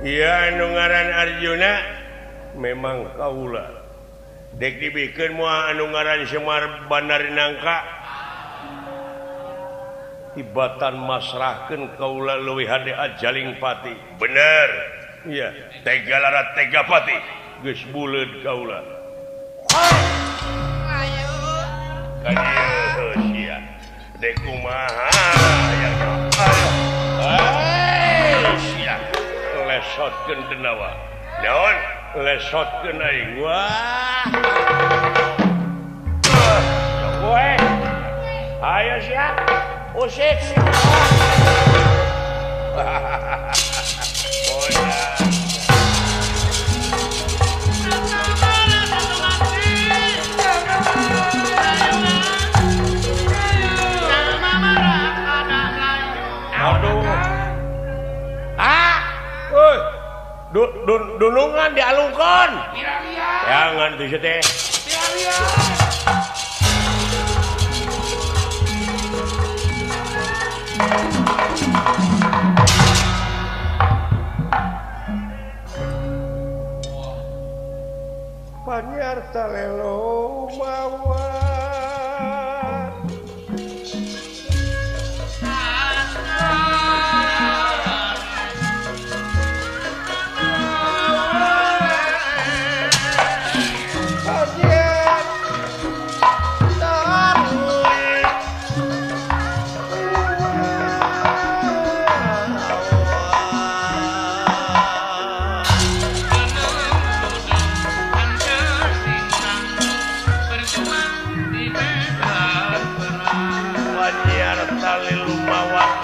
Iya anu ngaran Arjuna memang kaula. Dek dibikeun moal anu ngaran Semar Bandar Nangka. Tibatan masrahkeun kaula leuwih hade ajaling pati. Bener. Iya, tega larat tega pati. Geus buleud kaula. Ayo. Ka dieu sia. Dek kumaha hayang ayo. Hei sia. Lesotkeun denawa. Naon? Lesotkeun aing. Wah. Weh. Ayo sia. Usik. Aduh. Ah. Euy. Dunungan dialungkeun. Jangan tuh teh. Panyarta lelo mawa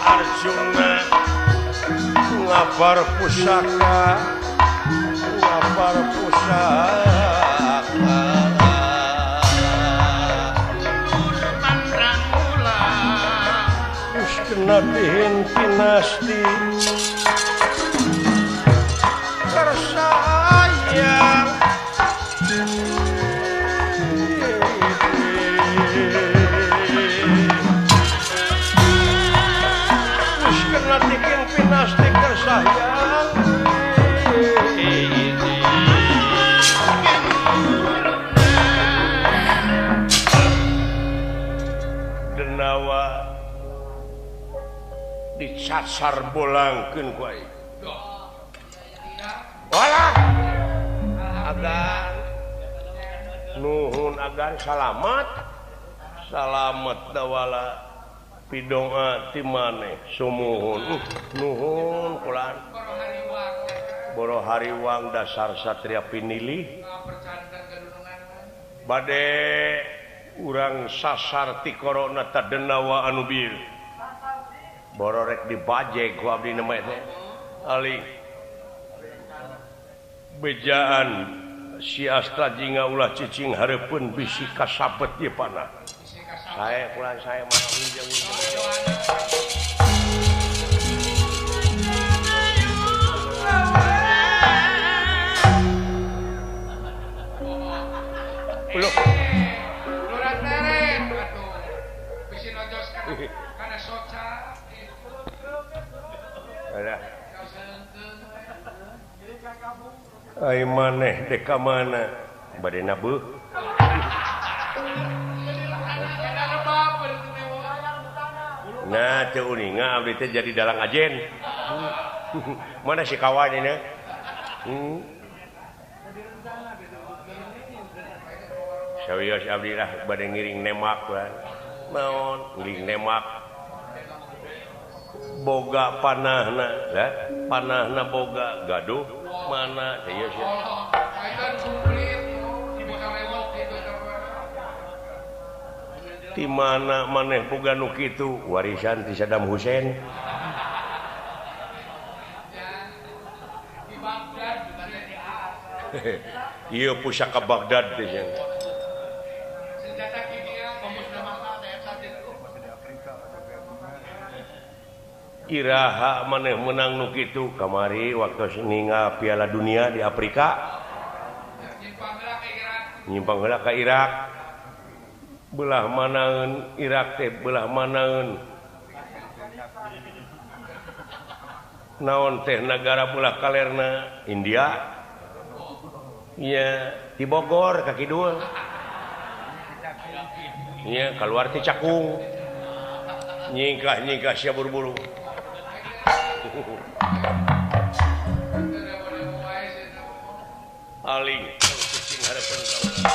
Arjuna ngabar pusaka ngabar pusaka wis kena dihintinasti tersayang sayang denawa dicasar bolangkeun ku aing. Walah agan nuhun agan salamat salamat dawala pidoa ti maneh sumuhun nuhun kulan boro hariwang dasar satria pinilih bade urang sasar ti korona ta denawa anu bieu boro rek dibajeg ku abdi nama teh ali bejaan si Astra Jingga ulah cicing hareupeun bisi kasabet ieu panah. Saya pulang saya malah minjam. Belum. Lurah teren atuh. Bisi nojos kana soca. Alah. Ai maneh dek ka mana? Bade nabeuh. Nah, teu uninga abdi teh jadi dalang ajen. Mana si kawan ini? Sawios abdi lah bade ngiring nemak kan. Naon ngiring nemak. Boga panahna, lah panahna boga gaduh mana teh ieu sia. Di mana maneh boga nu kitu warisan ti Saddam Hussein. Ieu pusaka Baghdad teh sia. Iraha maneh menang nu kitu kamari waktu ningal Piala Dunia di Afrika. Nyimpang heula ka Irak. Belah manaeun Irak teh belah manaeun. Naon teh nagara belah kalerna India. Iya, di Bogor ka kidul. Iya, keluar ti Cakung. Nyingkah-nyingkah sia buru-buru. Aling kucing harapan kaula.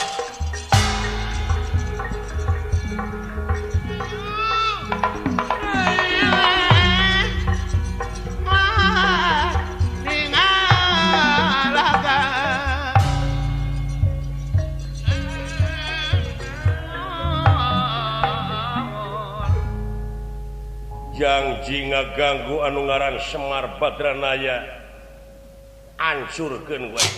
Jangji ngaganggu anu ngaran Semar Badranaya ancurkeun wae.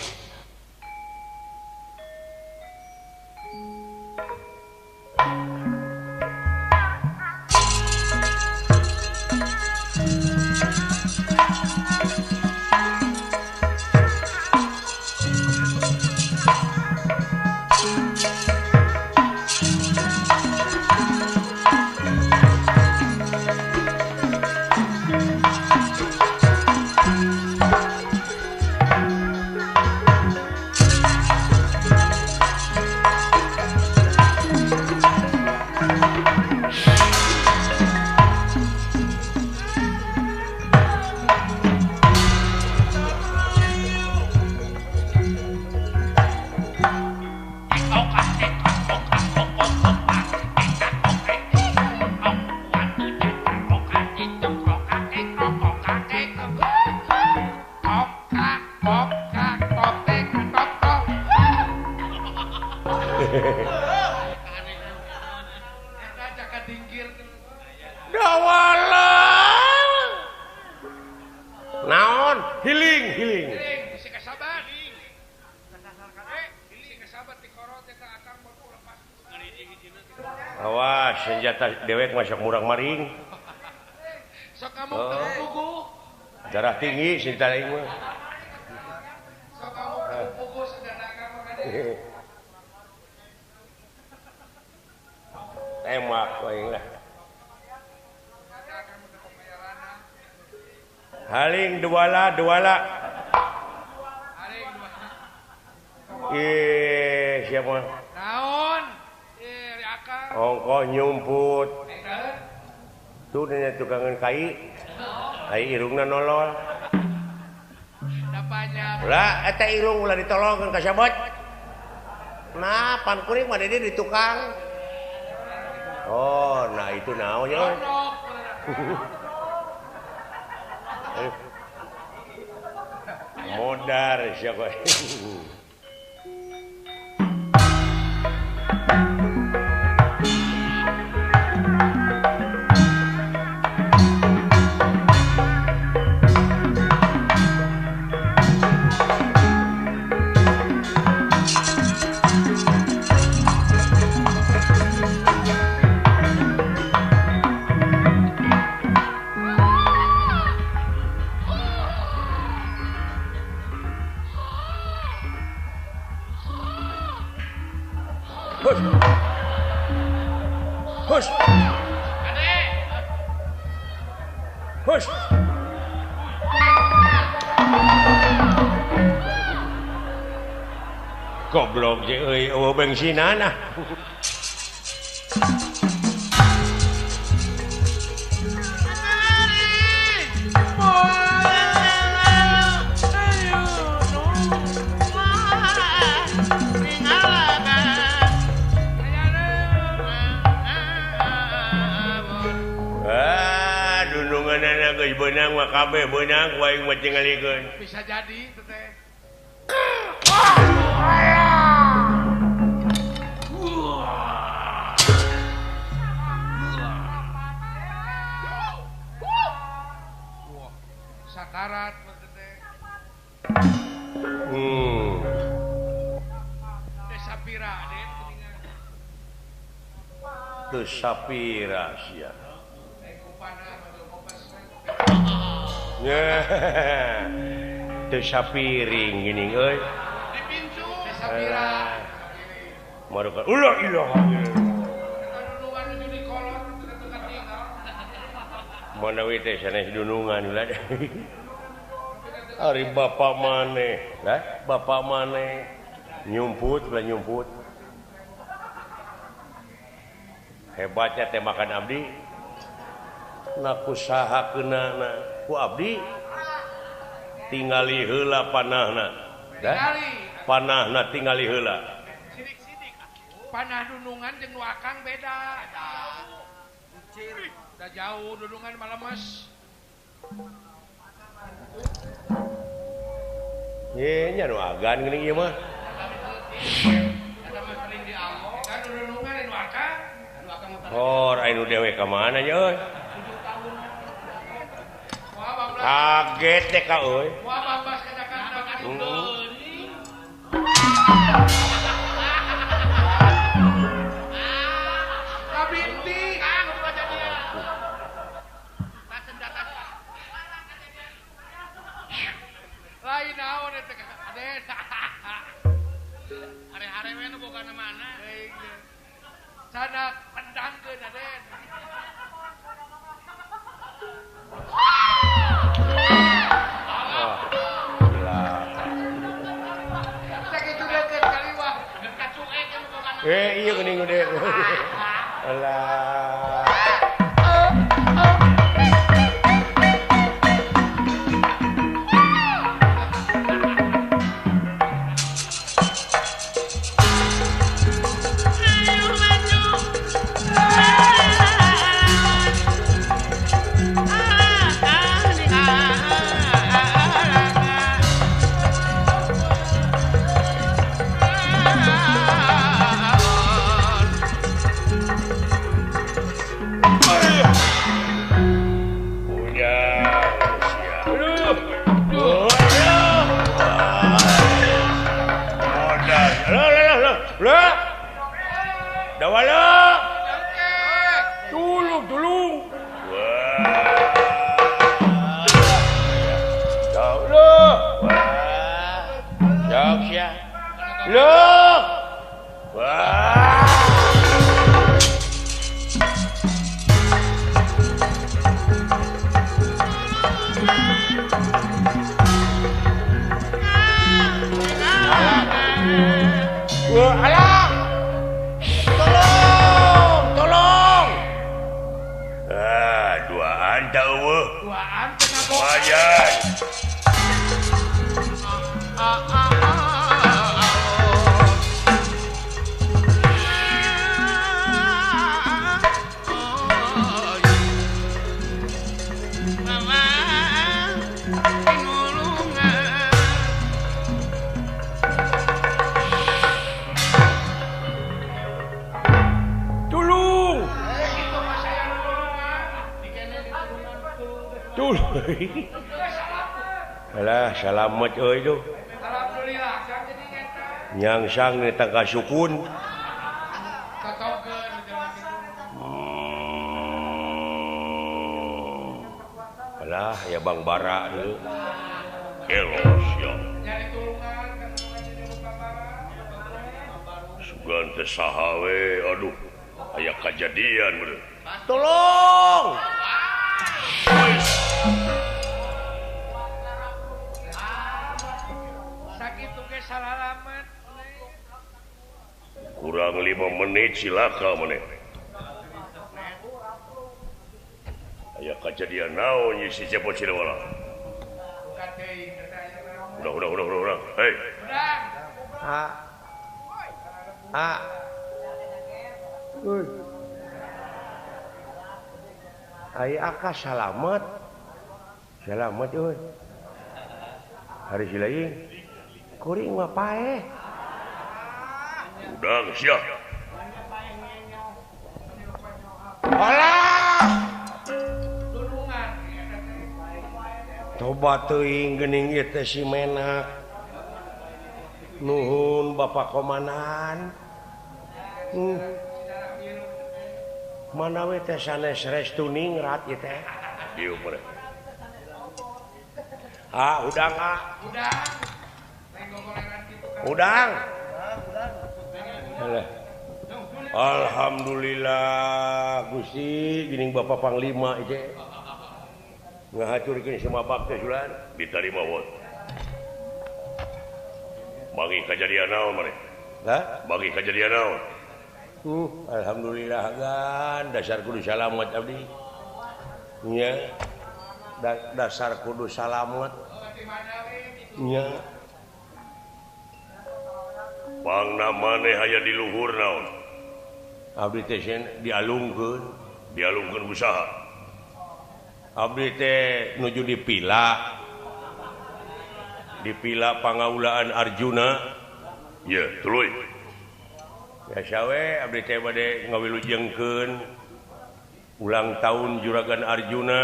Naon healing healing awas senjata dewek masuk murang maring oh. Darah tinggi senjata aing mah tembak aing lah. Haling duala duala. Ih, siapa? Naon? Ih, akang. Ongkoh nyumput. Tuh nya tukangan kai. Kai irungna nolol. Ulah eta irung ulah ditolongkeun ka sabot. Nah, pan kuring mah di tukang. Oh, nah itu naon nya. Modar siapa? Hush. Hush. Goblok je euy eueuh bensinan ah. Benang mah kabeh benang ku aing mah tingalikeun. Bisa jadi teh. Wah, sakarat teh. Teh sapira den geuningan. Teu sapira sia. Teu sapiring geuning euy. Dipincu teh sapira. Maruka ulah ilaha. Eta dunungan nu di kolot teu katinggal. Manawi teh sanes dunungan ulah. Ari bapak maneh, lah bapak maneh nyumput lah nyumput. Hebatnya teh makan abdi. Na kusaha keunana ku abdi tingali heula panahna. Panahna tingali heula. Panah dunungan jeung nu akang beda. Da jauh dunungan mah lemes. Ye nya nu agan geuning ieu mah. Hor aya nu dewe ka mana nya euy? Kaget deh ka euy. Lain naon eta Aden. Are-are we nu boga mana? Sanak pendangkeun Aden. Wah, gila. Sakitu deukeut kaliwah, kacuek nu boga. Eh, ieu geuning gede. Alah. Alah salamet euy duh. Alhamdulillah nyangsang ni tangka sukun. Alah ya Bang Bara deui. Kelos ya. Sugan teh saha we aduh aya kajadian bener. Tolong. Kurang 5 menit silaka maneh. Aya kajadian naon ieu si Cepot Cinawala. Udah. Hei. A. A. Uy. Aya aka salamet. Salamet euy. Hari silaing. Kuring mah paeh. Udang sia. Alah. Toba teuing geuning ieu teh si Menak. Nuhun Bapak Komandan. Mana we teh sanes restu ningrat ieu teh. Dieu meureun. Ah, udang ah. Udang. Udang. Alhamdulillah Gusti geuning Bapak Panglima ieu ngahacurkeun semua bakti sulan diterima wot. Bagi kejadian naon maneh? Hah? Bagi kejadian naon? Alhamdulillah kan dasar kudu salamet abdi. Nya. Dasar kudu salamet. Nya. Pangna maneh aya di luhur naon? Abdi teh dialungkeun, dialungkeun usaha. Abdi teh nuju dipila. Dipila pangaulaan Arjuna. Ye, tuluy. Biasa we abdi teh bade ngawilujengkeun ulang tahun Juragan Arjuna.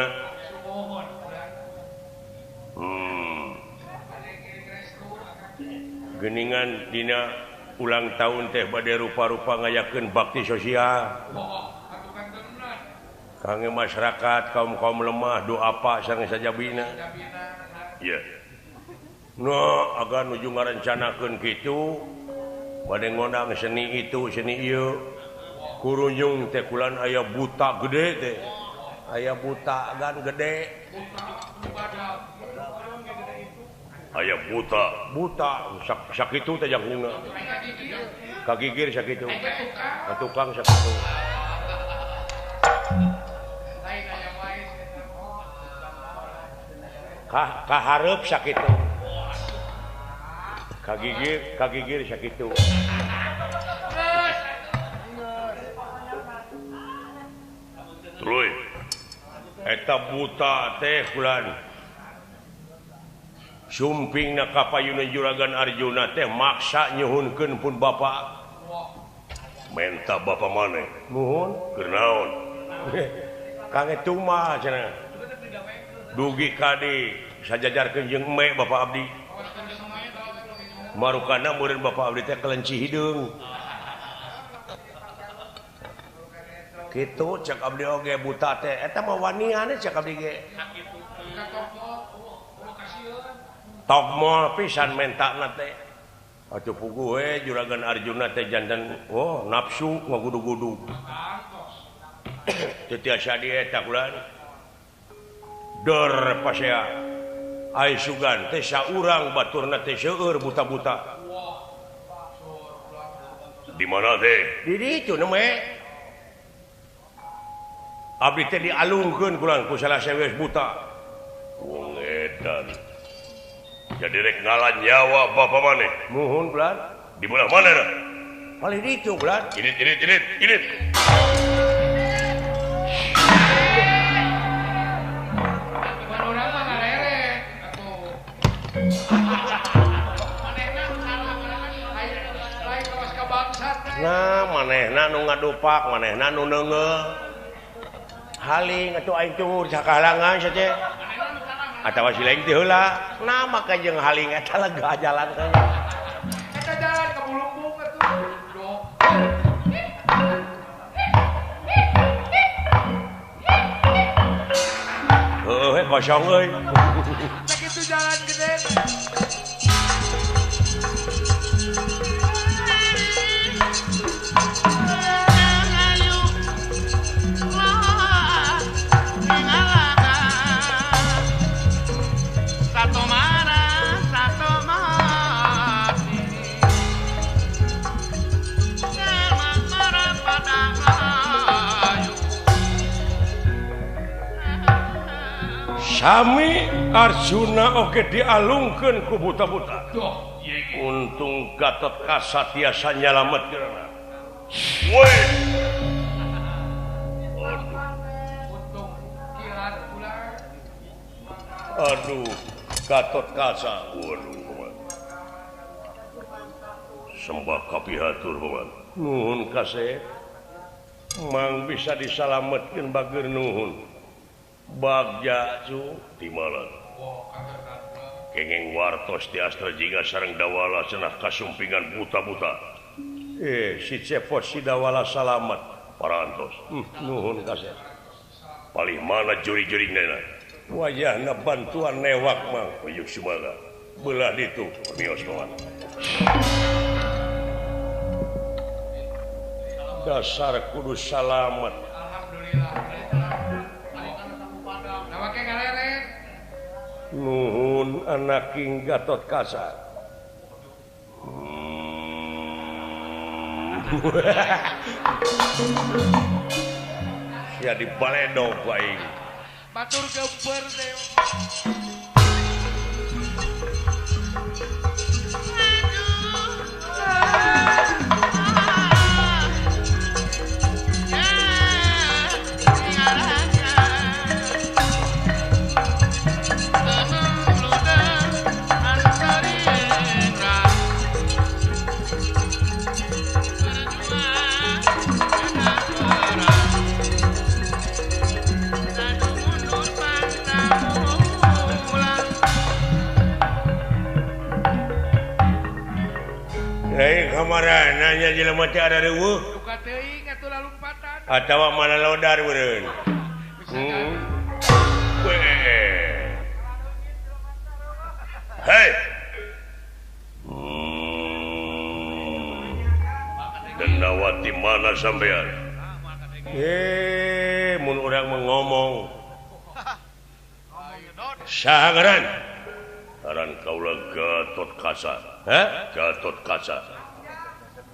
Geningan dina ulang tahun teh bade rupa-rupa ngayakeun bakti sosial. Kangge masyarakat kaum-kaum lemah doa apa sareng sajabina. Ye. No, agan nuju ngarencanakeun kitu bade ngondang seni itu seni ieu. Kurunjung teh kulan aya buta gede teh. Aya buta agan gede. Aya buta, buta sakitu teh jangkungna. Kagigir sakitu. Ka tukang sakitu. Kahareup sakitu. Kagigir, kagigir sakitu. Tuluy. Eta buta teh kulan. Sumpingna ka payuna Juragan Arjuna teh maksa nyuhunkeun pun bapa. Menta bapa maneh. Nuhun, keur naon? Kang eta mah cenah. Dugi ka di sajajarkeun jeung eme bapa abdi. Marukana meureun bapa abdi teh kelenci hideung. Kitu cek abdi oge buta teh eta mah wanian cek abdi ge. Tokmol pisan mentana teh. Atuh puguh we Juragan Arjuna teh janten oh nafsu ngagudug-gudug. Teu tiasa di eta kulan. Dor pasea. Ai sugan teh saurang baturna teh seueur buta-buta. Di mana teh? Di ditu neme. Abdi teh dialungkeun kulan ku salah sewes buta. Wong edan. Jadi rek ngalan nyawa bapa maneh. Muhun kulan. Di belah mana dah? Palih ditu kulan. Init init init init. Nah, manehna nu ngadupak, manehna nu neungeul. Haling atuh aing cungur sakahalangan sia teh. Atawa si lain teh heula. Nah, maka jeung haling eta lega jalan kan. Eta jalan ka Bulumbung atuh. Heuh, kosong euy. Sakitu jalan gede. Sami Arjuna oge dialungkeun ku buta-buta. Untung Gatot Kaca tiasa nyalametkeun. Woi. Aduh. Aduh, Gatot Kaca. Waduh, paman. Sembah kapihatur, paman. Nuhun kasep. Mang bisa disalametkeun bageur nuhun. Bagja cu timalan. Kengeng wartos di Astra Jingga sareng Dawala cenah kasumpingan buta-buta. Si Cepot si Dawala salamet parantos. Nuhun kasep. Palih mana juri-juringna? Wayahna bantuan newak mang. Uyuk sumaga. Belah ditu mios paman. Dasar kudu salamet. Alhamdulillah. Nuhun anak King Gatot Kaca. Sia dibaledog ku aing. Batur geumpeur teh. Kamarana jelema teh ada reueuh duka teuing atuh lalumpatan atawa mana lodar meureun. Hei. Dendawati mana sampean? Mun urang mengomong. Saha ngaran? Ngaran kaula Gatot Kaca. Hah? Gatot Kaca.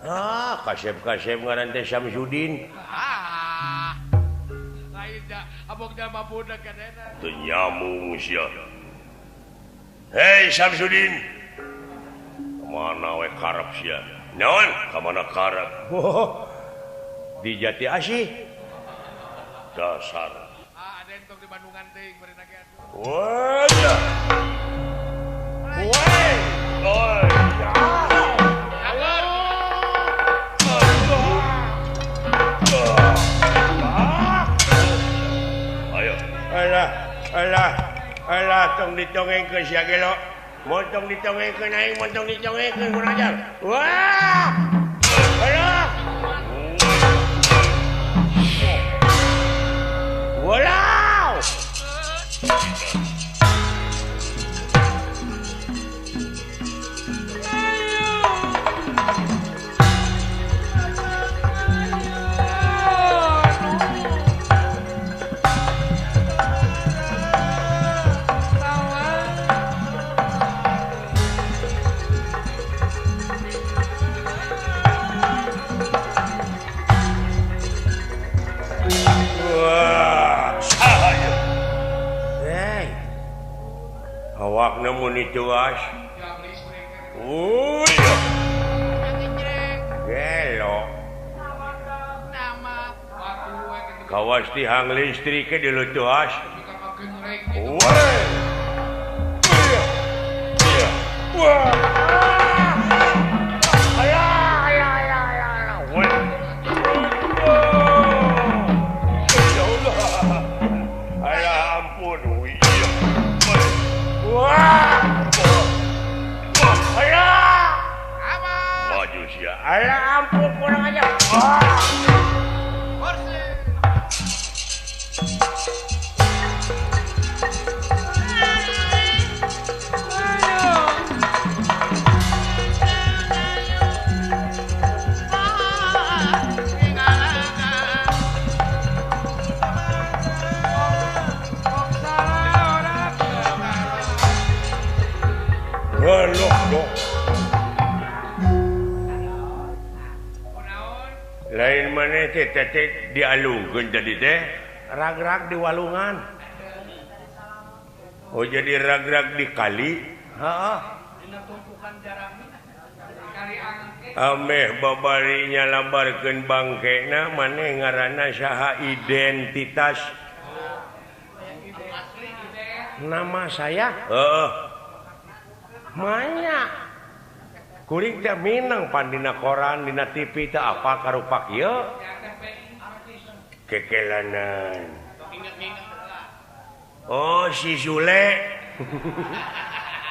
Ah, kasep-kasep ngaran teh Samsudin. Ah. Lain da, abok jalma budak kadena. Teu nyambung sia. Hei Samsudin. Kamana we karep sia? Naon? Kamana karep? Oh, di Jati Asih. Dasar. Ah, ada entong di Bandungan teuing bari nage atuh. Wah. Woi. Oi. Alah, alah, alah, tong ditongengkeun sia gelo. Mun tong ditongengkeun aing, mun tong ditongengkeun kurang ajar. Wah! Alah! Walau! Awakna mun dituas. Uy. Gelo. Kawas tihang listrik ke dilutuas. Woi. Wah. Alah, alah, alah, alah. Woi. Ya Allah. Alah ampun. Wah. Alah. Maju sia. Alah ampun kurang aja. Wah. Lain mana teh teh dialungkeun tadi teh rag-rag di walungan. Oh jadi rag-rag di kali. Heeh. Ameh babarinya lambarkeun bangkena maneh ngaranna saha identitas. Nama saya? Heeh. Manya. Kuring teh minang pan dina koran dina TV teh apa karupak ieu kekelanan. Oh si Sule.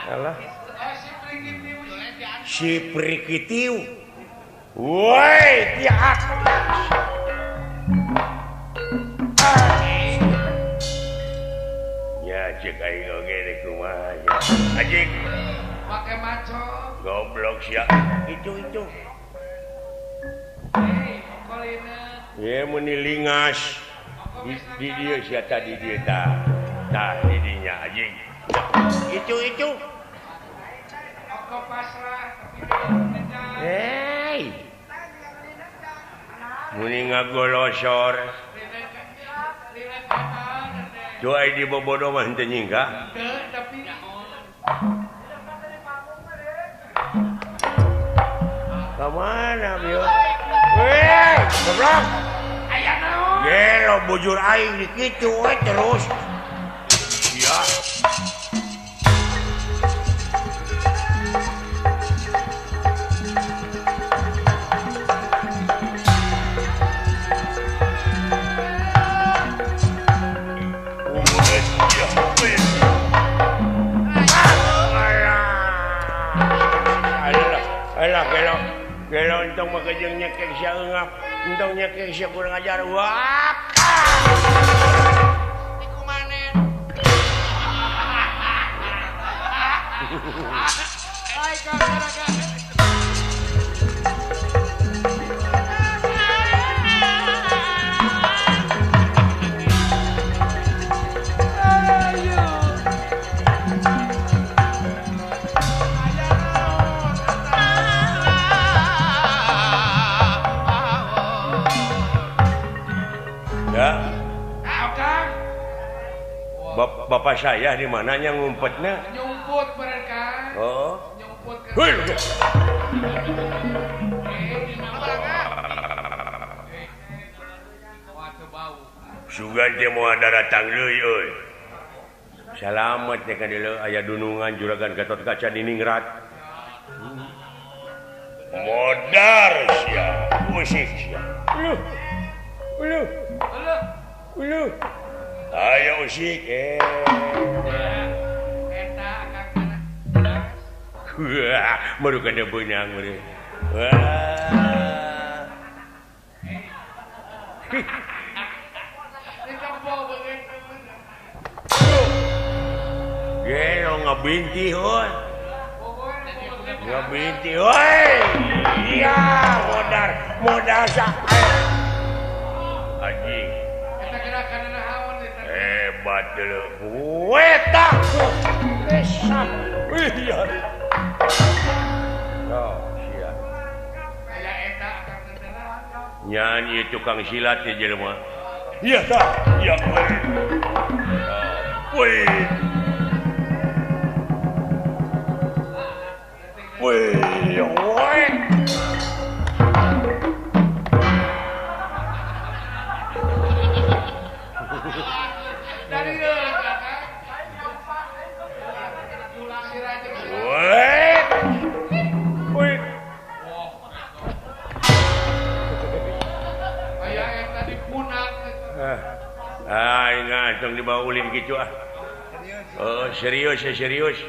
Alah. Si Prikitiu. Woi, tiak. Ya cek aing oge rek kumaha ya. Anjing. Pake maco. Goblok sia. Itu. Hei, kolina. Ye meni lingas. Di dieu sia tadi dieu tah. Tah di dinya anjing. Itu. Oko pasrah tapi kejar. Hei. Muni ngagolosor. Doa di bobodo mah henteu nyingkah. Teu tapi ka mana bieu? Weh, goblok. Aya naon? Gelo bujur aing di kitu we terus. Sia. Gelo entong mah jeung nyekek sia eungap, entong nyekek sia kurang ajar. Wah. Dikumanen. Ai ka garaga. Bapak saya di mananya ngumpetnya? Nyumput mereka. Oh. Nyumput ke. Sugan teh moal daratang deui euy. Salamet teh ka dieu aya dunungan juragan Gatot Kaca diningrat. Modar sia, usik sia. Uluh. Uluh. Uluh. Ayo usik eh. Eta akang mana? Wah, baru kada beunang meureun. Wah. Gelo ngabinti heuy. Ngabinti heuy. Iya, modar, modar sa. Anjing. Eta gerakanna naon eta? Hebat deuleu. Weta. Resap. Iya. Oh, sia. Aya eta akang teh. Nyanyi tukang silat teh jelema. Iya tah. Iya we. Woi. Woi, woi. Dari Woi. Aya eta dipunak. Ah, ingat tong dibawa ulin kitu ah. Oh, serius ya serius.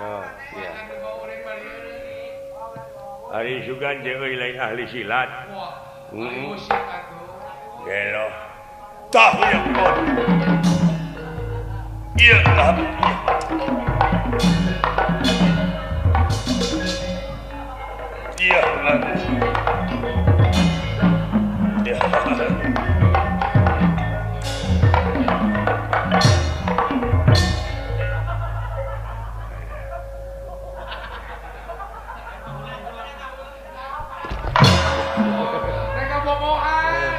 Oh, iya. Ari sugan teh euy lain ahli silat. Heeh. Gelo. Tah ya. Iya, iya. Iya. Mereka bobohan.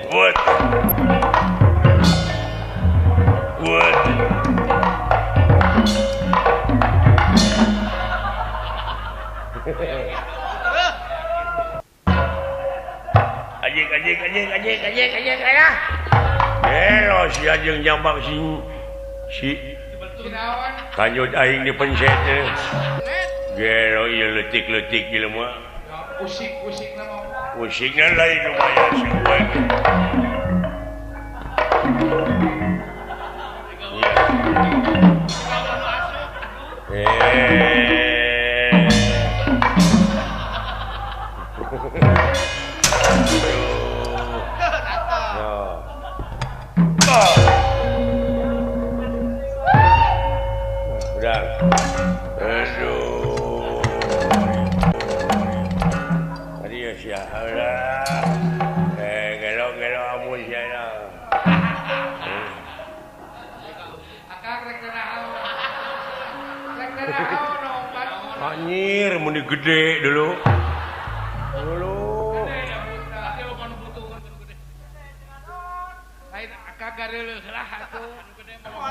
What? What? Anjing anjing anjing anjing anjing anjing anjing. Gelo si anjing jambang si si kanjut aing dipencet. Gelo ieu leutik-leutik jelema. Usik-usikna mah. Usikna lain lumayan si gue. Udang. Aduh. Tadi ya sia. Gelo-gelo amun sia lah. Akang rek naon. Rek naon obat. Anjir mun gede dulu. Dulu.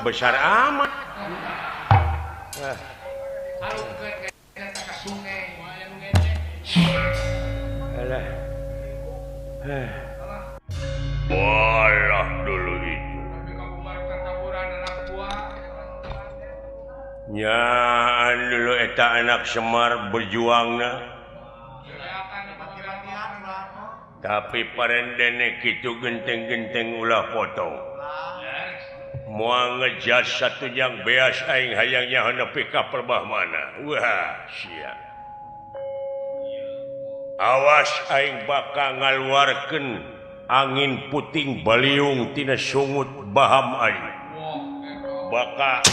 Besar amat. Alah. Walah dulu itu. Nyaan dulu eta anak Semar berjuangna. Tapi parendene kitu genteng-genteng ulah potong. Moal ngejas satu yang beas aing hayangnya nepi ka perbah mana. Wah, sia. Awas aing bakal ngaluarkeun angin puting baliung tina sungut baham aing. Bakal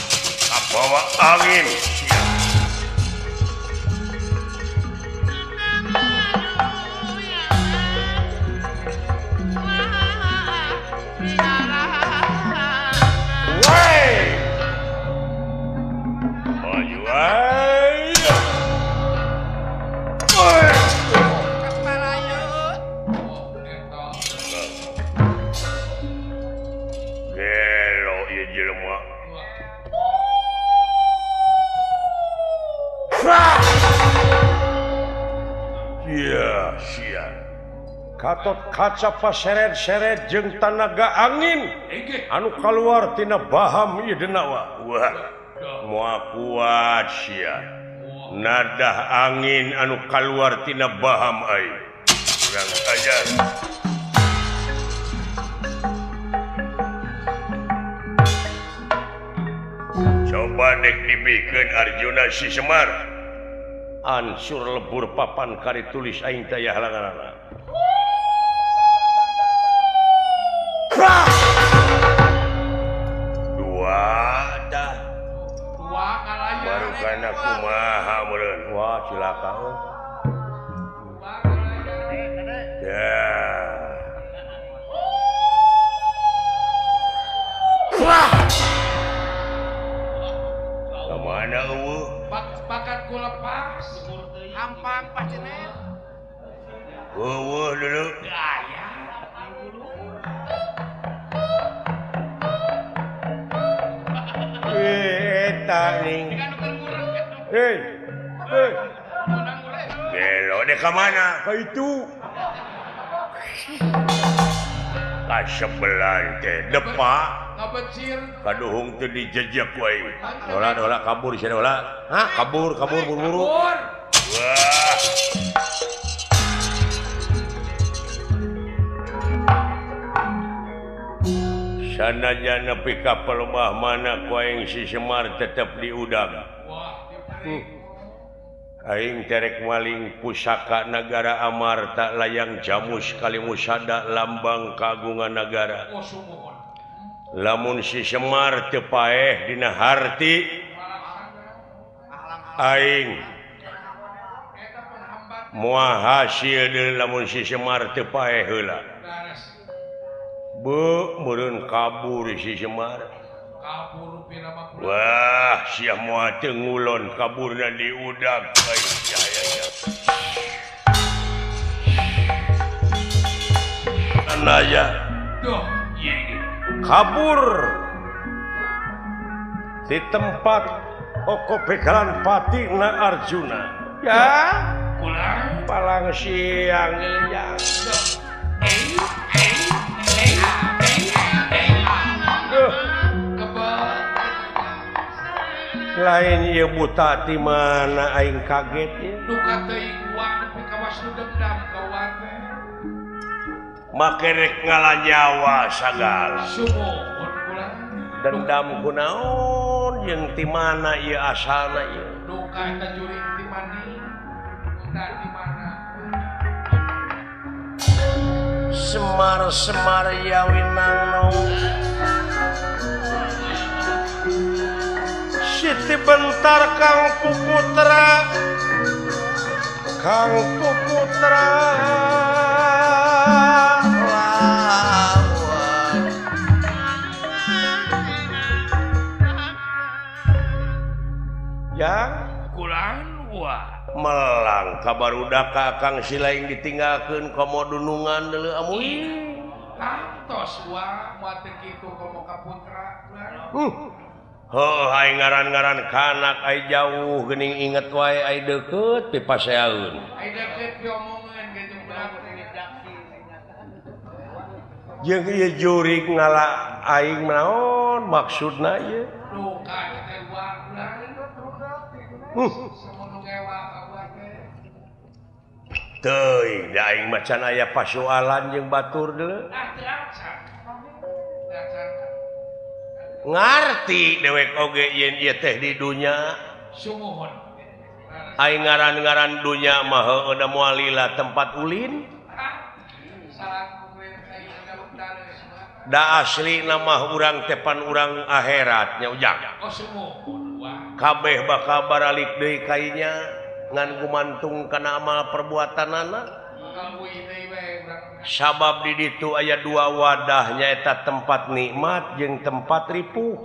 kabawa angin sia. Katot kaca paseret-seret jeung tanaga angin anu kaluar tina baham ieu denawa. Wah, moal kuat sia. Nadah angin anu kaluar tina baham aing. Kurang ajar. Coba dek dibikeun Arjuna si Semar. Ansur lebur papan kari tulis aing teh halanganana. Dua dah. Dua kalaya. Baru kana kumaha meureun. Wah, cilaka euy. Dua kalaya. Ya. Wah. Ka mana eueuh? Bakat ku lepas. Hampang pacenen. Eueuh dulu. Aya. Hei, hei, gelo deh ke mana? Ke itu. Ka sebelah teh depak. Kaduhung teh dijejek wae. Dola dola kabur sia dola. Hah? Kabur kabur buru-buru. Wah. Sanajan nepi ka pelebah mana ku aing si Semar tetep diudag. Aing terek maling pusaka nagara Amarta layang jamus kalimusada lambang kagungan nagara. Lamun si Semar teu paeh dina harti aing moal hasil deui lamun si Semar teu paeh heula. Be meureun kabur si Semar. Kabur pira mah. Wah, sia moal teu ngulon kaburna diudag aing jaya. Anaya. Duh, ieu kabur di tempat oko begalan pati na Arjuna. Ya, pulang palang siang ya. Lain ieu buta di mana aing kaget ya. Duka teuing uang nepi ka waslu dendam ka uang teh. Make rek ngalanyawa sagala. Sumuhun kula. Dendam kunaon jeung ti mana ieu asalna ieu. Duka eta juring ti mani. Buta di mana. Semar-semar ya winangnong. Dibentar Kang Puputra, Kang Puputra lawan. Yang kulan wah melang kabarudak ka Kang Silaing ditinggalkeun komo dunungan deuleu amuy. Kantos wah moal teu kitu komo ka putra. Heuh ai ngaran-ngaran kanak ai jauh geuning inget wae ai deukeut pipaseaeun. Ai deukeut piomongan gitu budak. Jeung ieu jurig ngala aing naon maksudna ieu? Duka teh wah ulah. Teuing da aing mah can aya pasoalan jeung batur deuleu. Ngarti dewek oge yen ieu teh di dunya. Sumuhun. Aing ngaran-ngaran dunya mah heueuh da moal lila tempat ulin. Da asli mah urang teh pan urang akhirat nya ujang. Kabeh bakal baralik deui kainya ngan gumantung kana amal perbuatanana. Sabab di ditu aya dua wadah nyaeta tempat nikmat jeung tempat ripuh.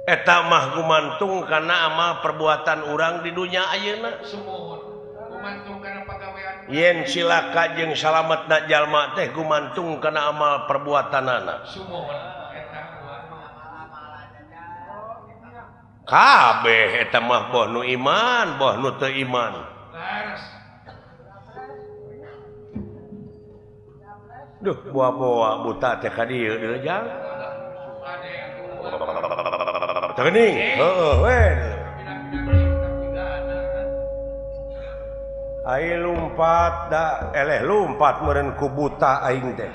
Eta mah gumantung kana amal perbuatan urang di dunya ayeuna. Yen cilaka jeung salametna jalma teh gumantung kana amal perbuatanana. Kabeh eta mah boh nu iman, boh nu teu iman. Duh, boa-boa buta teh ka dieu deui jang. Teu geuning. Heueuh we. Ai lumpat da eleh lumpat meureun ku buta aing teh.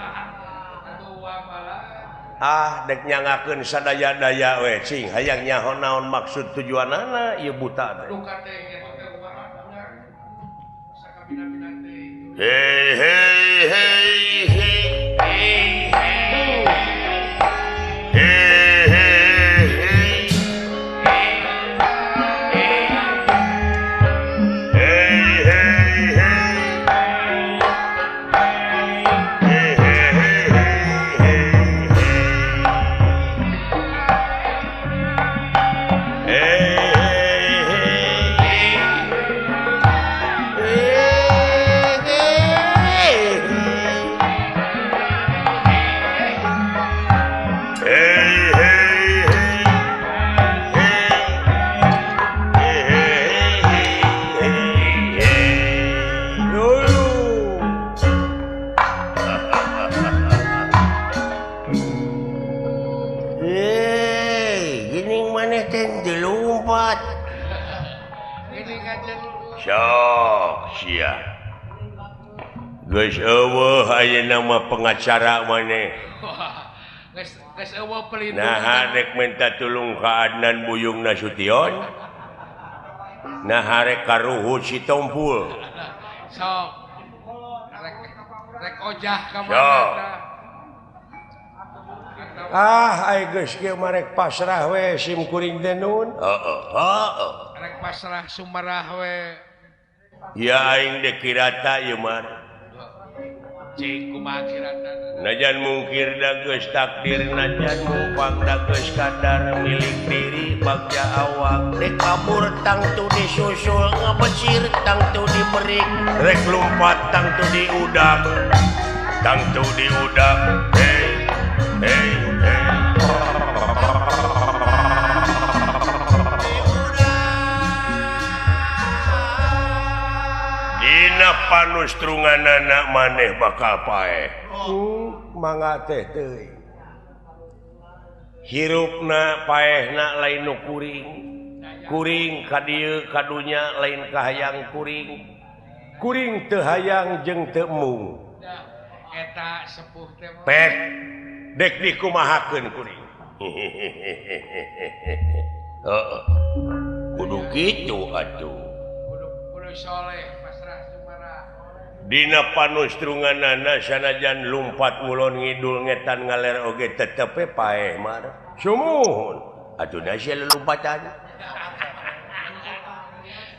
Ah dek nyangakeun sadaya-daya we cing hayang nyaho naon maksud tujuanana ieu buta teh. Hey hey hey hey hey hey hey hey hey Sok sia. Geus eueuh ayeuna mah pengacara maneh. Geus eueuh pelindung. Nah rek minta tulung ka Adnan Buyung Nasution. Nah rek ka Ruhut Sitompul. Sok. Rek ojah ka mana. Ah ai geus kieu mah rek pasrah we sim kuring teh nun. Heeh heeh. Rek pasrah sumarah we. Ya aing dek kirata ieu mah. Cing kumaha kirata? Najan mungkir da geus takdir, najan mumpang da geus kadar milik diri bagja awak. Dek kabur tangtu disusul, ngabecir tangtu diberik, rek lumpat tangtu diudak, tangtu diudak. Hey hey hey. Dina panustrunganana maneh bakal paeh. Mangga teh teuing. Hirupna paehna lain nu kuring. Kuring ka dieu ka dunya lain kahayang kuring. Kuring teu hayang jeung teu embung. Eta sepuh teh. Pek dek dikumahakeun kuring. Heeh. Kudu kitu atuh. Kudu soleh. Dina panustrunganana sanajan lumpat ngulon ngidul ngetan ngaler oge tetep paeh mah. Sumuhun. Atuh da sia lelumpatan.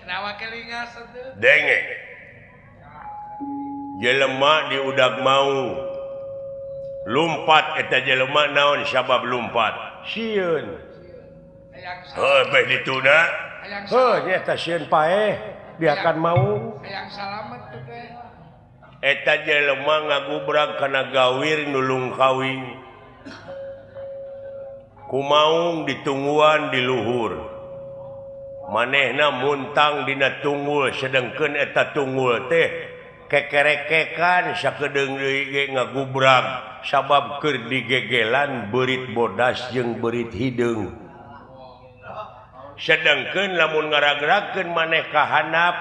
Nawa kelingas atuh. Denge. Jelema diudag mau. Lumpat eta jelema naon sabab lumpat? Sieun. Heuh beh dituna. Heuh nya sieun paeh dia akan mau. Hayang salamet tuh teh. Eta jelema ngagubrag kana gawir nulung kawin. Kumaung ditungguan di luhur. Manehna muntang dina tunggul sedengkeun eta tunggul teh kekerekekan sakedeung deui ge ngagubrag sabab keur digegelan beurit bodas jeung beurit hideung. Sedengkeun lamun ngaragrakeun maneh ka handap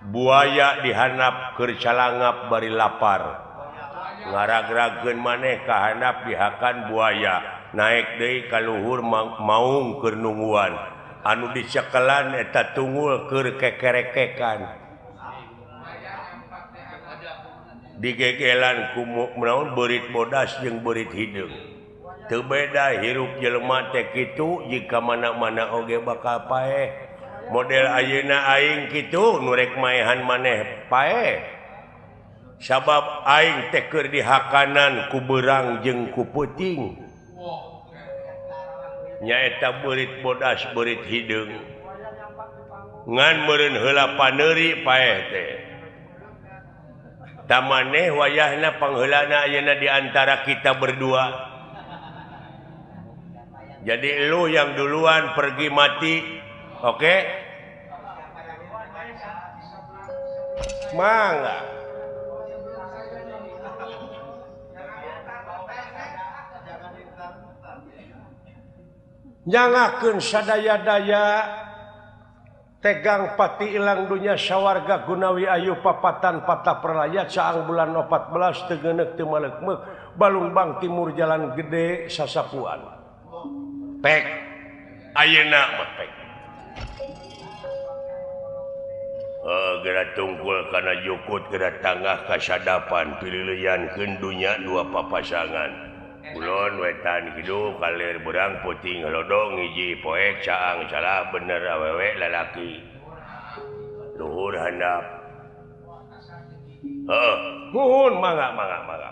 buaya dihanap keur calangap bari lapar. Ngaragrakeun maneh ka handap dihakan buaya naik deui ka luhur maung keur nungguan. Anu dicekelan eta tunggul keur kekerekekan. Digegelan ku naon beurit bodas jeung beurit hideung. Teu beda hirup jelema teh kitu jika mana-mana oge bakal paeh. Model ayeuna aing kitu nu rek maehan maneh paeh. Sabab aing teh keur dihakanan ku beurang jeung ku peuting. Nyaeta beurit bodas beurit hideung. Ngan meureun heula paneuri paeh teh. Tamaneh wayahna pangheulana ayeuna di antara kita berdua. Jadi lu yang duluan pergi mati, oke? Okay? Mangga. Nyangakeun sadaya-daya tegang pati ilang dunya sawarga gunawi ayu papatan patah perlaya caang bulan 14 teu geuneuk teu maleukmeuk Balungbang Timur Jalan Gede Sasapuan. Pek ayeuna mah pek. Geura tungkul kana jukut geura tanggah kasadapan pililiankeun dunya dua papasangan. Kulon wetan kidul kalir berang puting lodong hiji poek caang salah bener awewe lalaki. Luhur handap. Heeh, muhun mangga mangga mangga.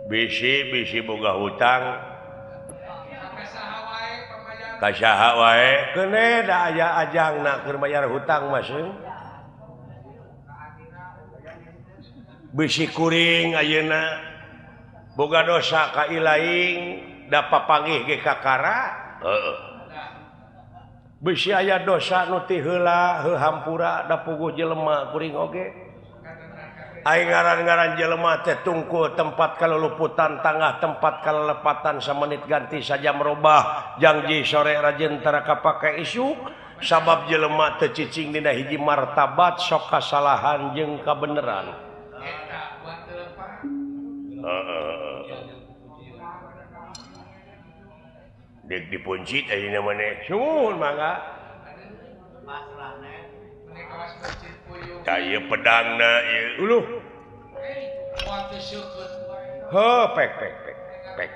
Bisi-bisi boga hutang. Ka saha wae keune da aya ajangna keur bayar hutang mah seung. Bisi kuring ayeuna boga dosa ka ilaing da papanggih ge kakara. Heeh. Bisi aya dosa nu ti heula heuh hampura da puguh jelema kuring oge. Aing ngaran-ngaran jelema teh tungkul tempat kaluluputan tangah tempat kalelepatan samenit ganti sajam robah jangji sore rajin tara kapake isuk sabab jelema teu cicing dina hiji martabat sok kasalahan jeung kabeneran. Dek dipuncit ayeuna maneh. Sumuhun mangga. Tah ieu pedangna ieu. Uluh. Heuh pek pek pek pek.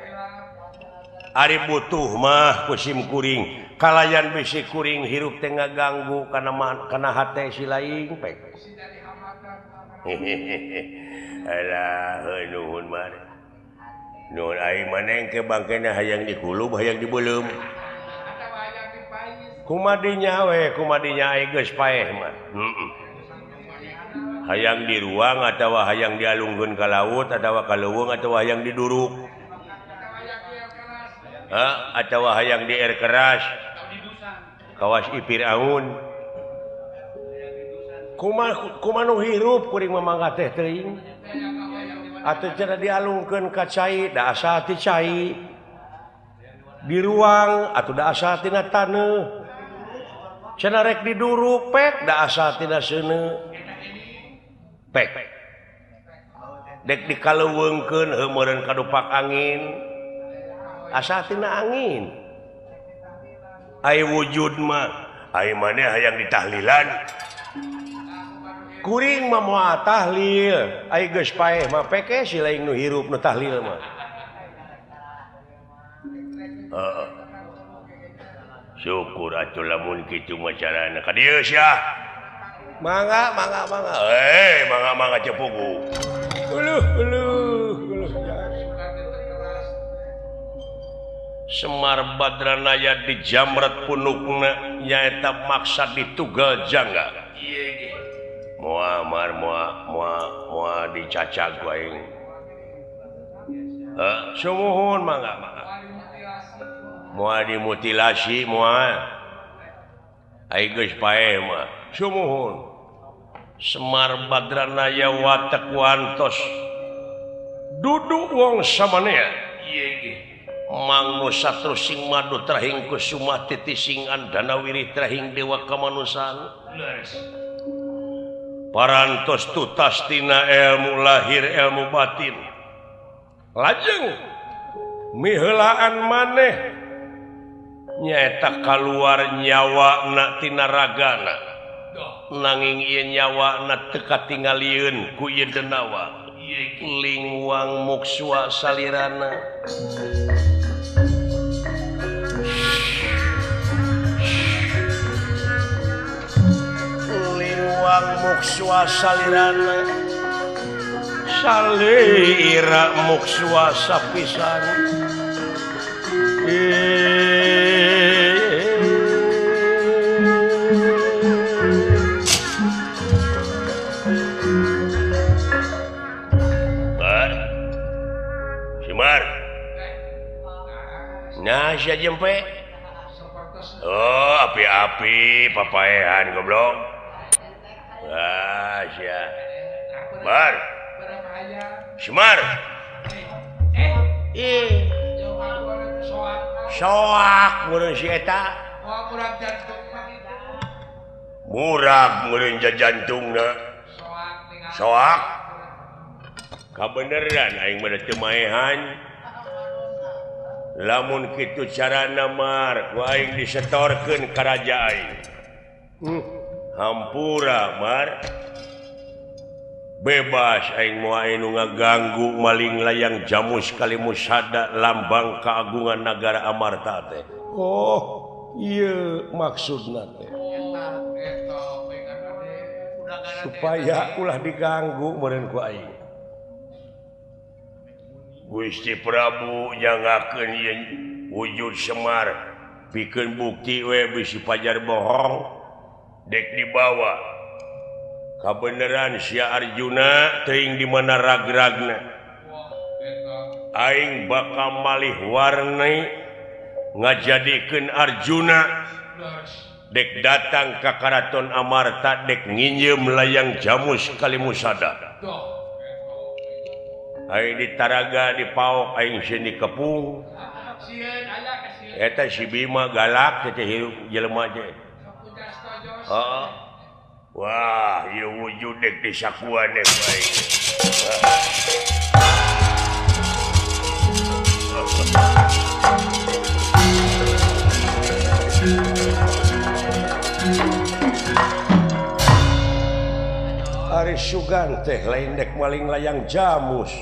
Ari butuh mah ku sim kuring. Kalayan bisi kuring hirup teh ngaganggu kana kana hate si laing pek. Alah heuh nuhun mah. Nuhun aing maneh ke bangkena hayang dikulub hayang dibeuleum. Kumadinya we kumadinya aing geus paeh mah. Heeh. Hayang di ruang atawa hayang dialungkeun ka laut atawa ka leuweung atawa hayang diduruk. Ha atawa hayang di air keras. Kawas ipir aun. Kumaha kumaha nu hirup kuring mah mangga teh teuing. Atuh cenah dialungkeun ka cai da asa ti cai. Di ruang atuh da asa tina taneuh. Cenah rek diduruk pek da asa tina seuneu. Pek. Dek dikaleuweungkeun heuh meureun kadupak angin. Asa tina angin. Ai wujud mah ai maneh hayang ditahlilan. Kuring mah moal tahlil, ai geus paeh mah peke si lain nu hirup nu tahlil mah. Heeh. Syukur atuh lamun kitu mah carana ka dieu sia. Mangga mangga mangga. Eh, mangga mangga cepugu. Uluh uluh uluh. Semar Badranaya di jamret punukna nyaeta maksa ditugal jangga. Moal mar moal moal moal dicacag ku aing. Heuh, sumuhun mangga mangga. Moal dimutilasi moal. Ai geus paeh mah. Sumuhun. Semar Badranaya watek wantos duduk wong samanea. Mang Nusatru sing madu trahing kusuma titising andana wirih trahing dewa kamanusan. Parantos tutas tina ilmu lahir ilmu batin. Lajeng miheulaan maneh nyaeta kaluar nyawa na tina ragana. Nanging ieu nyawa na teu katingalieun ku ieu denawa. Lingwang mukswa salirana. Lingwang mukswa salirana. Salira mukswa sapisan. Nah, sia jempe. Oh, api-api papaehan goblok. Ah, sia. Bar. Semar. Ih. Soak meureun si eta. Murag meureun jantungna. Soak. Kabeneran aing mah teu maehan. Lamun kitu carana mar ku aing disetorkeun ka raja aing. Hampura mar. Bebas aing moal anu ngaganggu maling layang jamus kalimusada lambang keagungan nagara Amarta teh. Oh, ieu maksudna teh. Supaya ulah diganggu meureun ku aing. Gusti Prabu nyangakeun yen wujud Semar pikeun bukti we bisi pajar bohong dek dibawa kabeneran sia Arjuna teuing di mana ragragna aing bakal malih warni ngajadikeun Arjuna dek datang ka Karaton Amarta dek nginjeum layang jamus kalimusada. Aing ditaraga dipaok aing sieun dikepung. Eta si Bima galak teh hirup jelema teh. Heeh. Wah, ieu wujud dek disakuan dek aing. Ari Sugan teh lain dek maling layang jamus.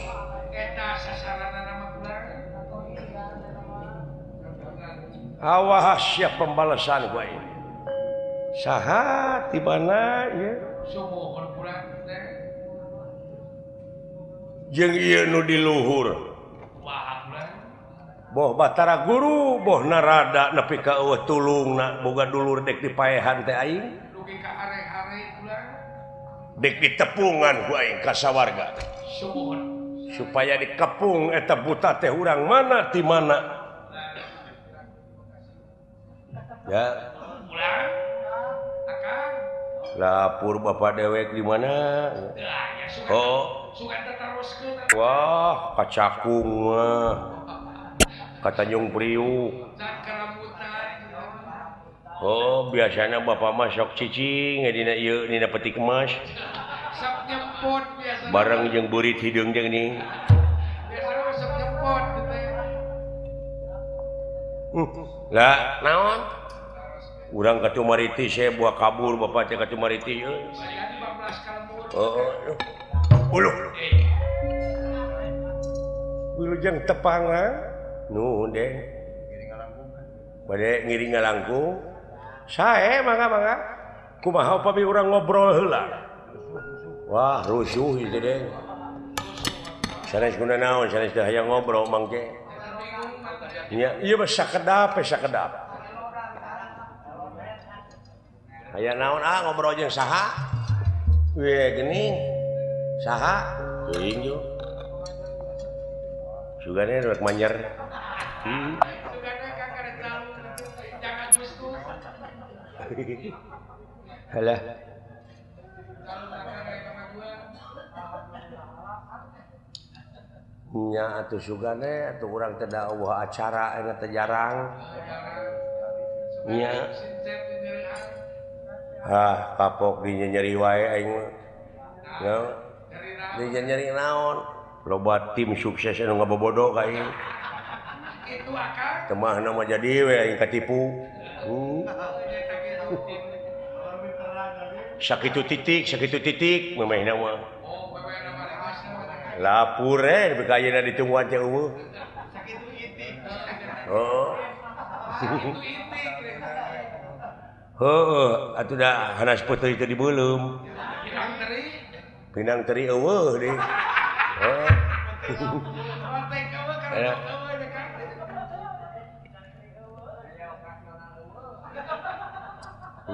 Awas siap pembalasan gua ini. Saha tibana ieu? Jeung ieu nu di luhur. Boh Batara Guru, boh Narada nepi ka eueuh tulungna boga dulur dek dipaehan teh aing. Dek ditepungan ku aing ka sawarga. Supaya dikepung eta buta teh urang mana ti mana. Ya. Lapur bapak dewek di mana? Oh. Wah, kacakung mah. Ka Tanjung Priuk. Oh, biasanya bapak mah sok cicing dina ieu dina peti kemas. Bareng jeung beurit hideung jeung ning. Lah, naon? Urang ka Cumariti saya buah kabur bapak teh ka Cumariti euy. Heeh. Uluh. Wilujeng tepang nuhun deh. Bade ngiring ngalangkung. Sae mangga mangga. Kumaha upami urang ngobrol heula. Wah, rusuh ieu teh. Sanes guna naon, sanes teh hayang ngobrol mangke. Nya, ieu mah sakedap sakedap. Hayang naon ah ngobrol jeung saha? We geuning. Saha? Teuing yo. Sugane rek manjer. Sugane Kang karek jangan Agustus. Halah. Nya atuh sugane atuh urang teh da eueuh acara eta teh jarang. Nya. Ah, kapok dinyeri wae aing mah. Nya. Dinyeri naon? Loba tim sukses anu ngabobodo ka aing. Kitu akang. Temahna mah jadi we aing katipu. Sakitu titik memehna mah. Lapur eh beka ayeuna ditungguan teh eueuh. Sakitu itik. Heeh. Heeh, atuh da hanas peuteui teh dibeuleum. Pinang teri. Pinang teri eueuh deui. Heeh.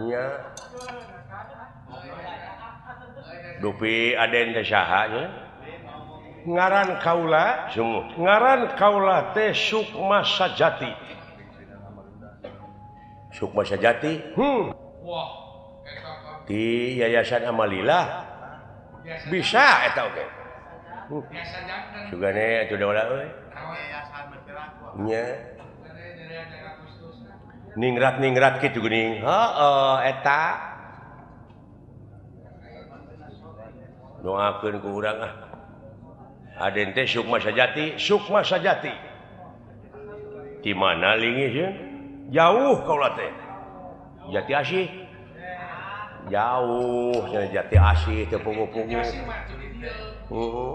Nya. Dupi Aden teh saha nya? Ngaran kaula, sungguh. Ngaran kaula teh Sukma Sajati. Sukma Sajati? Wah, di Yayasan Amalilah. Bisa eta oge. Sugane atuh da euy. Nya. Ningrat-ningrat kitu geuning. Heeh, eta. Doakeun ku urang ah. Aden teh Sukma Sajati, Sukma Sajati. Di mana linggih sieun? Jauh kaula teh. Jati Asih. Jauh cenah Jati Asih teu pugu-pugu. Heeh.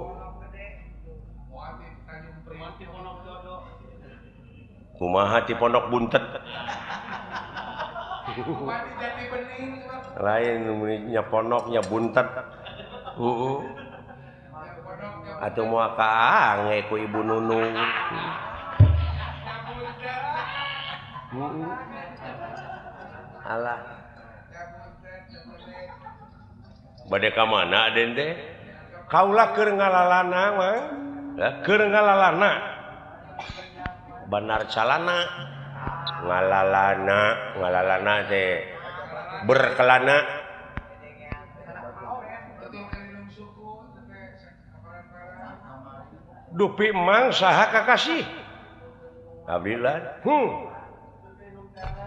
Kumaha ti Pondok Buntet. Lain nya pondoknya buntet. Heeh. Atuh moal kaange ku Ibu Nunung. Alah. Bade ka mana Aden teh? Kaula keur ngalalana mah. Keur ngalalana. Banar calana. Ngalalana, ngalalana teh berkelana. Dupi emang saha kakasih? Abdilah.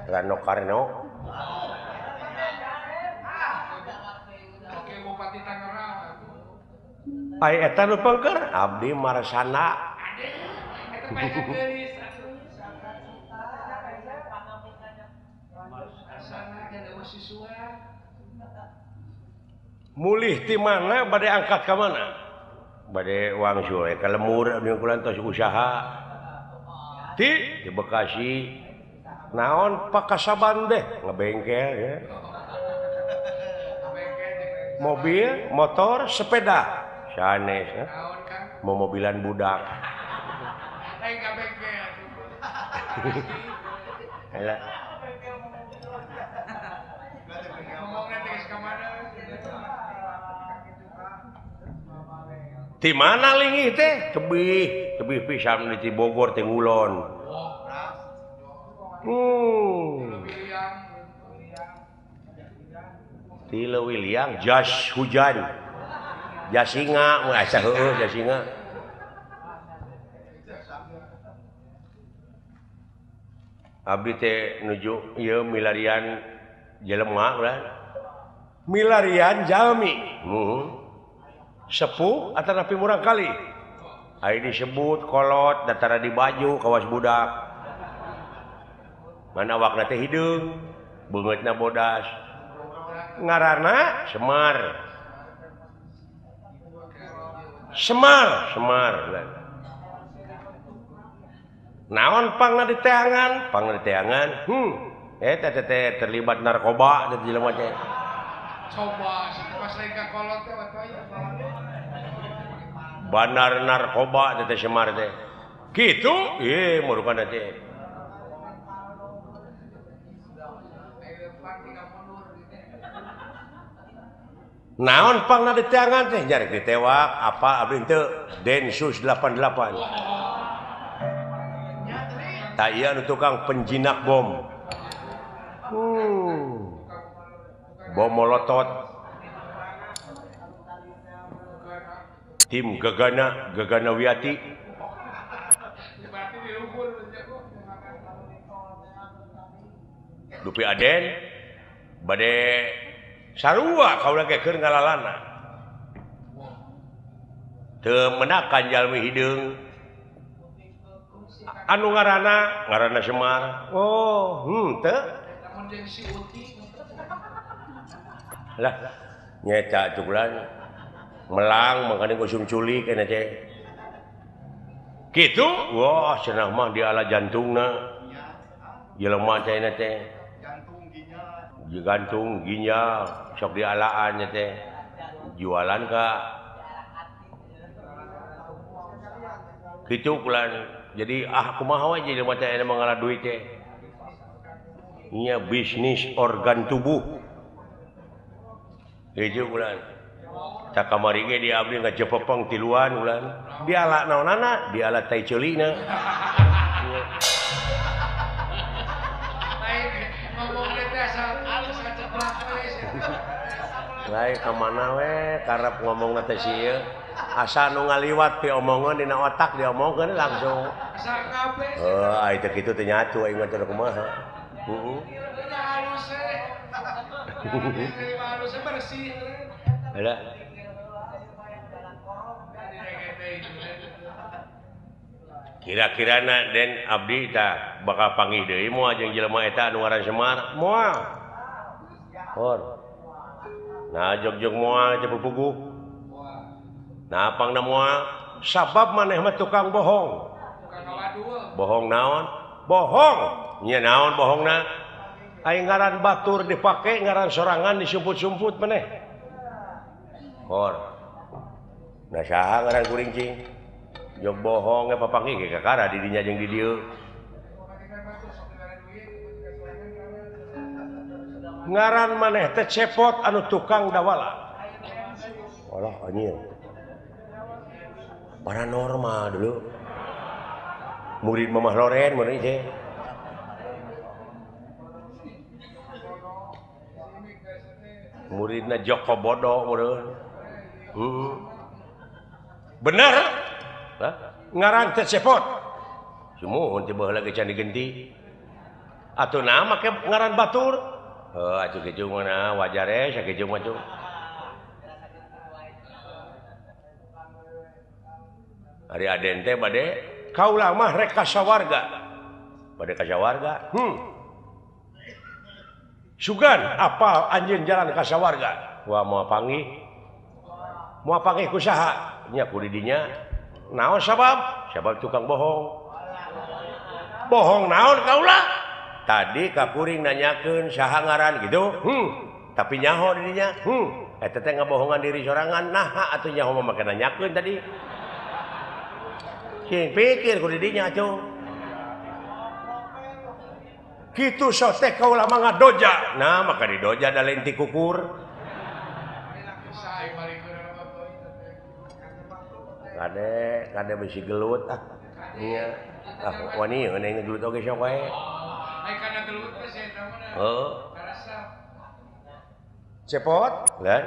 Rano Karno. Ai eta nu pengker abdi Marsana. Mulih ti mana bade angkat ka mana? Bade wangsul ka lemur abdi kula tos usaha. Ti di Bekasi. Naon pakasaban deh ngebengkel ya. Mobil, motor, sepeda. Sanes ya. Mau mobilan budak. Alah. Di mana linggih teh? Tebih, tebih pisan di Bogor teh ngulon. Ti Leuwiliang jas hujan. Jasinga, mun asa heueuh jasinga. Abdi teh nuju ieu milarian jelema ulah. Milarian jalmi. Sepuh atanapi murang kali. Ai disebut kolot datara di baju kawas budak. Mana awakna teh hideung, beungeutna bodas. Ngaranna Semar. Semar Semar naon pangna diteangan pangna diteangan eta teh terlibat narkoba teh jelema teh coba pas lain ka kolot teh bandar narkoba teh Semar teh kitu ieu murukana teh naon pangna diteangan teh jarek ditewak apa abdi teu Densus 88 tah ieu anu tukang penjinak bom bom molotot tim Gegana Gegana Wiati Dupi Aden bade sarua kaula ge keur ngalalana teu menakan jalmi hideung anu ngaranna ngaranna Semar oh henteu lah nyeta cukulan melang makane usum culik kana teh kitu wah cenah mah diala jantungna jelema teh teh gantung ginjal sok dialaan teh jualan ka kitu kulan jadi ah kumaha we jelema teh aya mangala duit teh nya bisnis organ tubuh hiji bulan tak kamari ge di abdi ngajepepeng tiluan bulan diala naonana diala tai ceulina lain ka mana we karep ngomongna teh si ieu asa nu ngaliwat pi omongan dina otak diomongkeun langsung asa kabeh heuh ai teh kitu teh nyatu aing mah teh kumaha heeh kira-kira na den abdi tah bakal panggih deui moal jeung jelema eta anu ngaran Semar moal hor nah jog-jog moal teh pupuguh nah pangna moal sabab maneh mah tukang bohong bohong naon bohong nya naon bohongna aing ngaran batur dipake ngaran sorangan disumput-sumput maneh hor nah saha ngaran kuring cing jog bohong ge papanggih ge kakara di dinya jeung di dieu ngaran maneh teh cepot anu tukang dawala walah anjir paranormal dulu murid Mamah Loren mun teh muridna Joko Bodo meureun bener ngaran teh cepot sumuhun teh baheula ge can digenti atuh naha make ngaran batur heuh atuh kitu mah wajar we sakitu mah tuh ari Aden teh bade kaula mah rek ka sawarga bade ka sawarga sugan apal anjeun jalan ka sawarga wah moal panggih ku saha nya ku di dinya naon sabab sabab tukang bohong bohong naon kaula tadi ka kuring nanyakeun saha ngaran gitu tapi nyaho di dinya eta teh ngabohongan diri sorangan naha atuh nyaho mah make nanyakeun tadi cing pikir ku di dinya atuh kitu sok teh kaula mah ngadoja nah maka didoja da lain ti kukur kade kade bisi gelut ah iya ah wani eueuh gelut oge sok wae ai kana gelut teh sia eta mah heuh cepot lan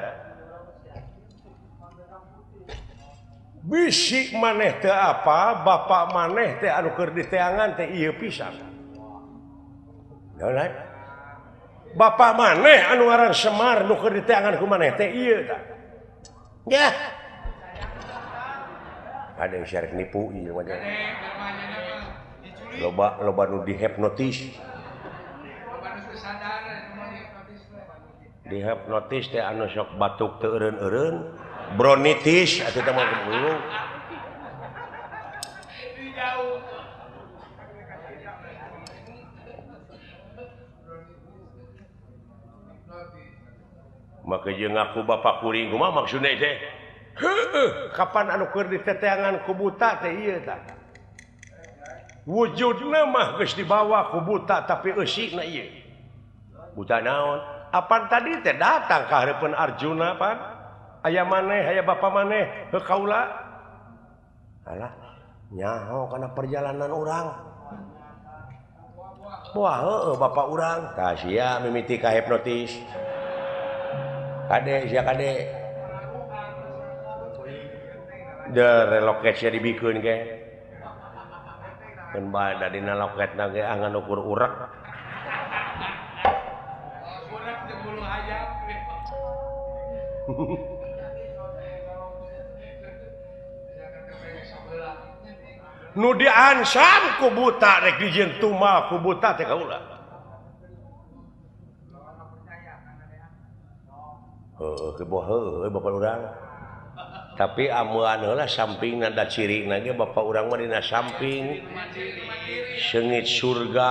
bisi maneh teh apa bapak maneh teh anu keur diteangan teh ieu pisan naon bapak maneh anu ngaran Semar nu keur diteangan ku maneh teh ieu tah yah ada yang syarek nipu ieu mah loba loba nu dihipnotis dihipnotis teh anu sok batuk teu eureun-eureun Bronitis atuh teh mah dulu. Maka jeung ngaku bapak kuring kumaha maksudna teh? Heueuh, kapan anu keur diteteangan ku buta teh ieu tah. Wujudna mah geus dibawa ku buta tapi eusina ieu. Buta naon? Apan tadi teh datang ka hareupeun Arjuna pan? Aya maneh, aya bapa maneh, heuh kaula. Alah, nyaho kana perjalanan urang. Wah, heueuh bapa urang. Tah sia mimiti ka hipnotis. Kade sia kade. De reloket sia dibikeun ge. Keun bae da dina loketna ge angan ukur urek. Urek jeung bulu hayam. Nu diansam ku buta rek dijieun tumal ku buta teh kaula. Heueuh keboh heueuh bapak urang. Tapi amuan heula sampingna da cirina ge bapak urang mah dina samping seungit surga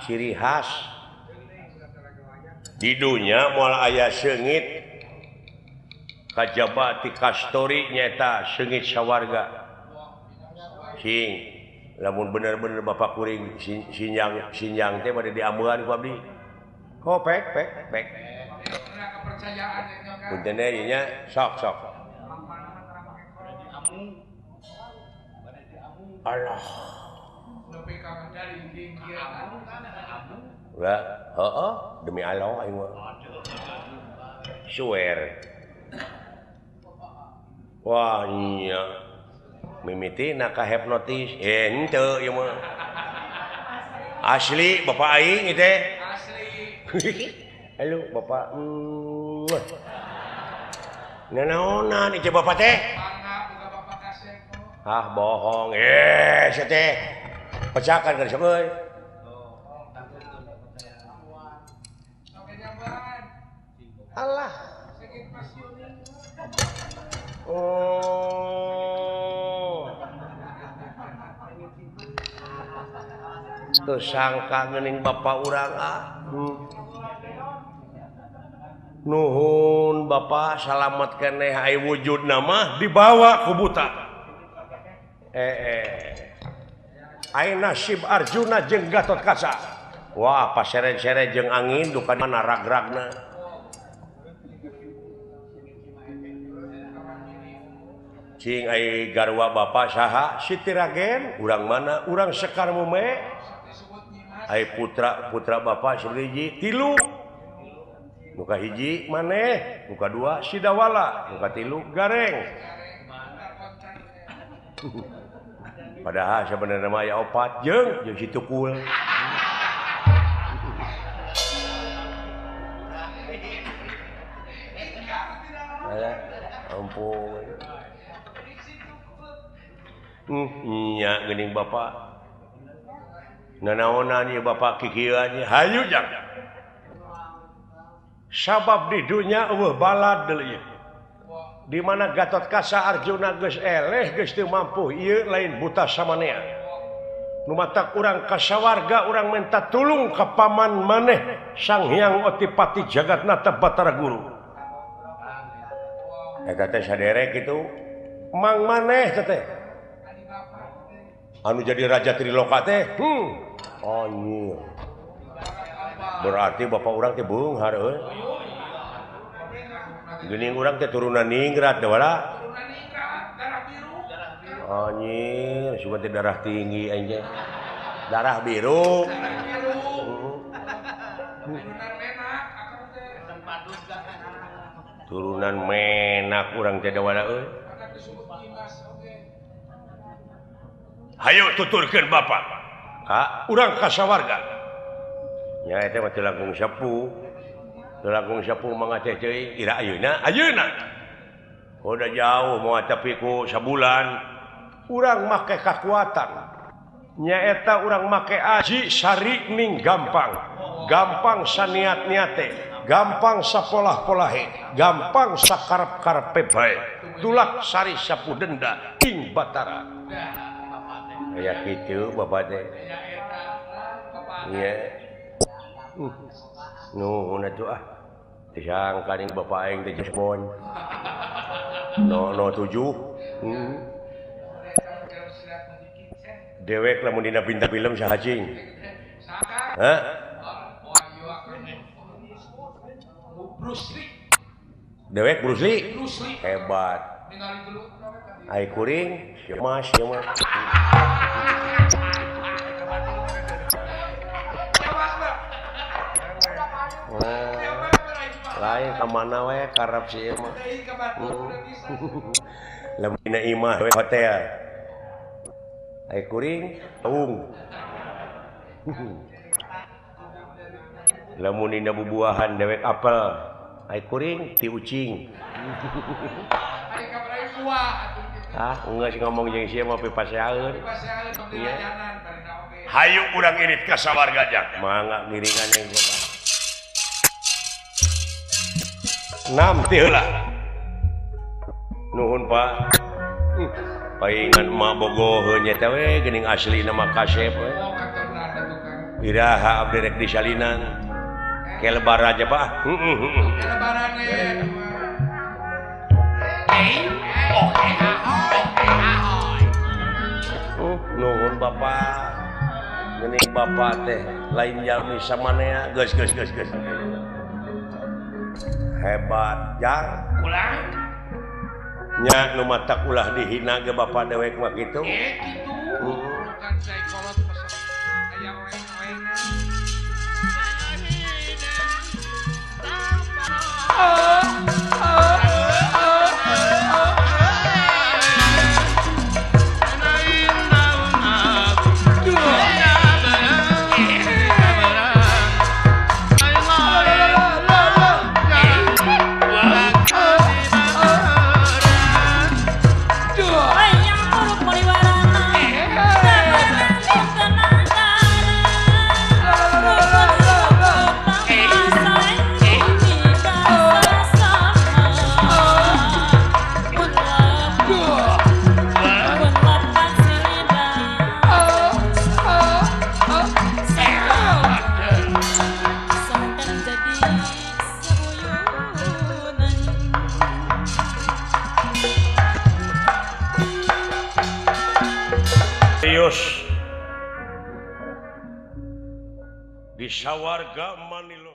ciri khas di dunya moal aya seungit kajaba ti kastori nyaeta seungit sawarga. Sing lamun bener-bener bapak kuring sinjang sinjang teh bade diamuan ku abdi. Oh pek pek pek. Punten ieu nya sok sok. Allah. Lah, heeh, demi Allah aing mah. Swear. Wah, iya. Mimitina ka hipnotis. Henteu ieu mah. Asli bapak aing ieu teh. Asli. Halo bapak. Nanaonan ieu bapak teh? Ah bohong. Sia teh. Pecakan ka siapa euy? Allah. Oh. Teu sangka geuning bapak urang ah. Nuhun bapak salamet keneh ai wujudna mah dibawa ku buta. Ai nasib Arjuna jeung Gatotkaca. Wah, pasere-sere jeung angin duka mana rag-ragna. Cing ai garwa bapak saha? Siti Ragen, urang mana? Urang Sekar Mume. Ai putra bapak sabiji tilu. Muka hiji maneh, muka dua Sidawala, muka tilu Gareng. Padahal sebenarnya mah aya opat jeung jeung si Tukul. Ampun. Nya geuning bapak. Nanaonan ieu bapak kikieuan hayu jang. Sabab di dunya eueuh balad deui. Di mana Gatotkaca Arjuna geus eleh geus teu mampu ieu lain buta samanea. Nu matak urang ka sawarga urang minta tulung ka paman maneh Sang Hyang Otipati Jagatnata Batara Guru. Eta teh saderek kitu mang maneh teh. Anu jadi raja Triloka teh. Anjir. Berarti bapak urang teh beunghar euy. Geuning urang teh turunan ningrat da wala. Turunan ningrat, darah biru. Anjir, sugan teh darah tinggi aing teh. Darah biru. Darah biru. Turunan menak akang teh. Turunan menak urang teh da wala euy. Hayu tuturkeun bapak. Ka urang ka sawarga. Nya eta mah teu langkung sepuh. Teu langkung sepuh mangga teh ceuing ira ayeuna ayeuna. Udah jauh moal tapi ku sabulan urang make kakuatan. Nyaeta urang make aji sari ning gampang. Gampang saniat-niate, Gampang sapolah-polahe, gampang sakarep-karepe bae. Tulak sari sapu denda ing Batara. Aya kitu bapak teh. Iya. Nuhun atuh ah. Disangka ning bapak aing teh Jepon. 007. Dewek lamun dina bintang film saha cing? Hah? Bruce Lee. Dewek Bruce Lee? Hebat. Ai kuring, mas ieu mah. Lain ka mana we karep si ieu mah. Lamun dina imah we hotel. Ai kuring, taung. Lamun dina bubuahan dewek apel. Ai kuring ti ucing. Ah, geus ngomong jeung sia mah pipaseaeun. Iya. Hayu urang irit ka sawarga jak. Mangga ngiringan jeung bapak. Nam ti heula. Nuhun Pak. Paingan emak bogoheun nya teh we geuning aslina mah kasep we. Iraha abdi rek disalinan. Ke lebaran aja Pak. Heeh heeh. Ke lebaran we. Nuhun Bapak. Geuning Bapak teh lain jalmi samanea geus geus geus geus. Hebat jang. Ulah. Nya nu matak ulah dihina ge bapak dewek mah kitu. Kitu. Bukan psikolog aya oeng-oengan. Di sawarga Manilo.